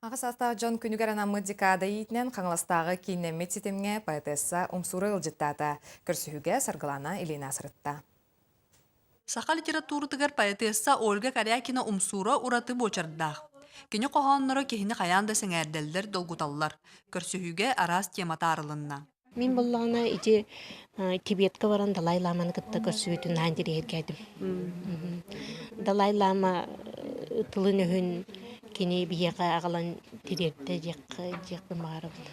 Аҕа саастаах дьон күнүгэр анаммыт декада иитинэн Хаҥаластааҕы кииннэммит ситимҥэ поэтесса Умсуура ыалдьыттаата. Көрсүһүүгэ Саргылана Ильина сырытта. Саха литературатыгар поэтесса Ольга Корякина-Умсуура ураты буочардаах. Кини хоһоонноро киһини хайаан да сэҥээрдэллэр, долгуталлар. Көрсүһүүгэ араас тема таарылынна. Мин буоллаҕына ити Тибетка баран Далай Ламаны кытта көрсүбүтүн наһаа интэриэһиргээтим. Далай Лама тылын-өһүн кини биһиэхэ аҕалан тириэртэ диэхпин баҕарабын.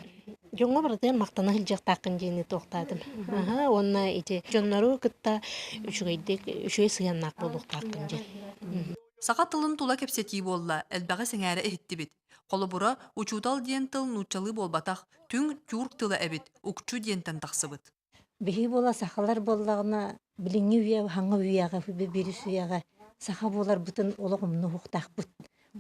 Дьоҥҥо барытыгар махтана сылдьыахтааххын диэни туохтаатым. Аһа, уонна ити дьоннору кытта үчүгэйдик, үчүгэй сыһыаннаах буолуохтааххын диэн. Саха тылын тула кэпсэтии буолла, элбэҕи сэҥээрэ иһиттибит. Холобура, учуутал диэн тыл нууччалыы буолбатах, түҥ тюрк тыла эбит, укчу диэнтэн тахсыбыт. Биһиги буола сахалар буоллаҕына, билиҥҥи үйэ, хаҥа үйэҕэ, биирис үйэҕэ саха буоларбытын олох умнуохтаахпыт.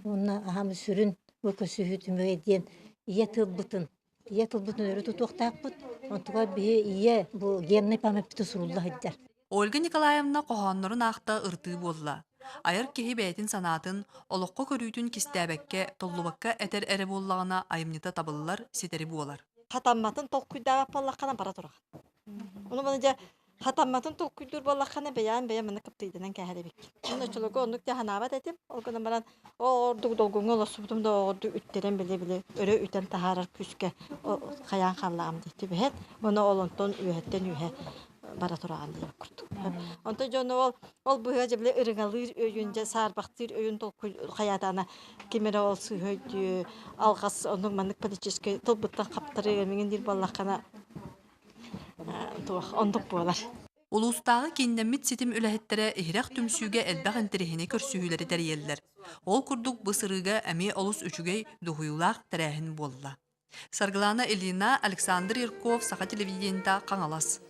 Уонна аһам сүрүн бу көсүһүү түмүгэ диэн ийэ тылбытын, ийэ тылбытын өрө тутуохтаахпыт. Онтугар биһи ийэ бу геннай памятпыты сурулла сылдьар. Ольга Николаевна хоһооннорун аахта ырытыы буолла. Айар киһи бэйэтин санаатын, олоххо көрүүтүн кистээбэккэ, толлубакка этэр эрэ буоллаҕына айымньыта табыллар, ситэри буолар. Хатамматын толкуйдаабат буоллаххына бара тураҕын. Ону маны дьэ хатамматын толкуйдуур буоллаххына бэйээн бэйэм маны кыптыйданан кээһэр эбиккин. Мин оччолорго оннук дьэ санаабат этим. Ол гынан баран ол ордук долгуҥҥа олорсубутум да ордук үттэрэн били-били өрө үтэн таһаарар күүскэ хайаан хааллаҕым дии түбэһэн. Уонна ол онтон үөһэттэн үөһэ бара тураҕын диэн курдук. Онтон дьону ол ол быһа дьэ били ырыҥалыыр өйүн дьэ саарбахтыыр өйүн толкуй хайаатаана ким эрэ ол сыыһа өйдүү алҕас оннук маннык политическай тылбыттан хаптарыы миҥин диир буоллаххына туох оннук буолар. Улуустааҕы кииннэммит ситим үлэһиттэрэ иһирэх түмсүүгэ элбэх интэриэһинэй көрсүһүүлэри тэрийэллэр. Ол курдук бу сырыыга эмиэ олус үчүгэй, дуһуйуулаах тэрээһин буолла. Саргылана Ильина, Александр Ярков, Саха телевидениета, Хаҥалас.